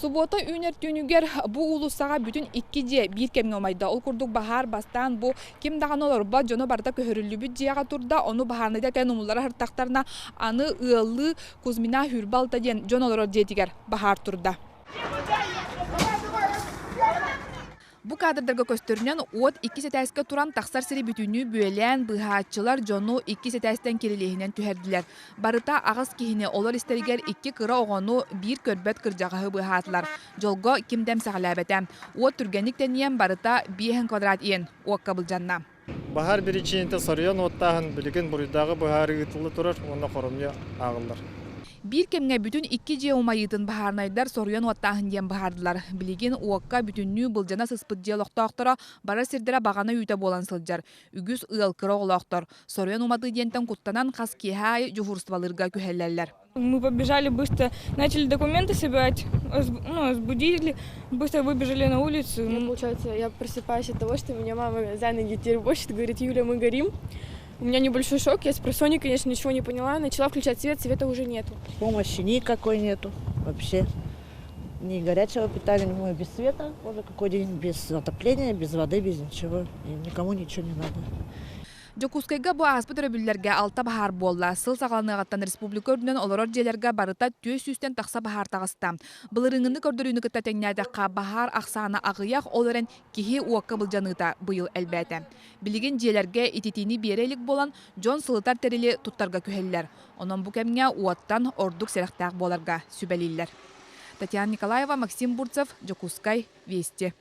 Субуота үүнэр түүнүгэр бу уулуссаҕа бүтүн икки дьиэ биир кэмҥэ умайда. Ол курдук баһаар бастаан бу ким даҕаны олорбот дьоно барыта көһөрүллүбүт дьиэҕэ турда. Ону баһаарынайдар кэлэн умуллара сыртахтарына аны ыаллыы Кузьмина Хүрбалта диэн дьон олорор дьиэтигэр баһаар турда. Бу кадрдарга көстөрүнэн, уот иккис этээскэ туран тахсар сири бүтүннүү бүөлээн, быыһааччылар дьону иккис этээстэн кирилиэһинэн түһэрдилэр. Барыта аҕыс киһини, олор истэригэр икки кыра оҕону, биир көрбөт кырдьаҕаһы быыһаатылар. Дьолго, ким да эмсэҕэлээбэтэ. Уот түргэнник тэнийэн, барыта биэһин квадрат иэн уокка былдьанна. Баһаар биричиинэтэ соруйан уоттааһын билигин буруйдааҕы быһаарыы ыытылла турар уонна хоромньу ааҕыллар. Биир кэмҥэ бүтүн икки дьиэ умайыытын баһаарынайдар соруйан уоттааһын диэн быһаардылар. Билигин уокка бүтүннүү былдьана сыспыт дьиэ олохтоохторо барар сирдэрэ баҕана үүтэ буолан сылдьар. Үгүс ыал кыра оҕолоохтор. Соруйан уматыы диэнтэн куттанан хас киэһэ аайы дьуһуурустубалыырга күһэллэллэр. Мы побежали быстро, начали документы собирать, ну, разбудили, быстро выбежали на улицу. Я, получается, я просыпаюсь от того, что меня мама за ноги теребочит, говорит, Юля, мы горим. У меня небольшой шок, я с просони, конечно, ничего не поняла, начала включать свет, света уже нету. Помощи никакой нету вообще. Ни горячего питания, мы без света уже какой день, без отопления, без воды, без ничего. И никому ничего не надо. Дьокуускайга бу ааспыт өрөбүллэргэ алта баһаар буолла. Сыл саҕаланыаҕыттан республика үрдүнэн олорор дьиэлэргэ барыта 400-тэн тахса баһаар таҕыста. Былырыыҥҥыны көрдөрүүнү кытта тэҥнээтэххэ, баһаар ахсаана аҕыйах, ол эрэн киһи уокка былдьаныыта быйыл элбээтэ. Билигин дьиэлэргэ ититиини биэрэ илик буолан, дьон сылытар тэрили туттарга күһэллэр. Онон бу кэмҥэ уоттан ордук сэрэхтээх буоларга сүбэлииллэр. Татьяна Николаева, Максим Бурцев, Дьокуускай, Вести.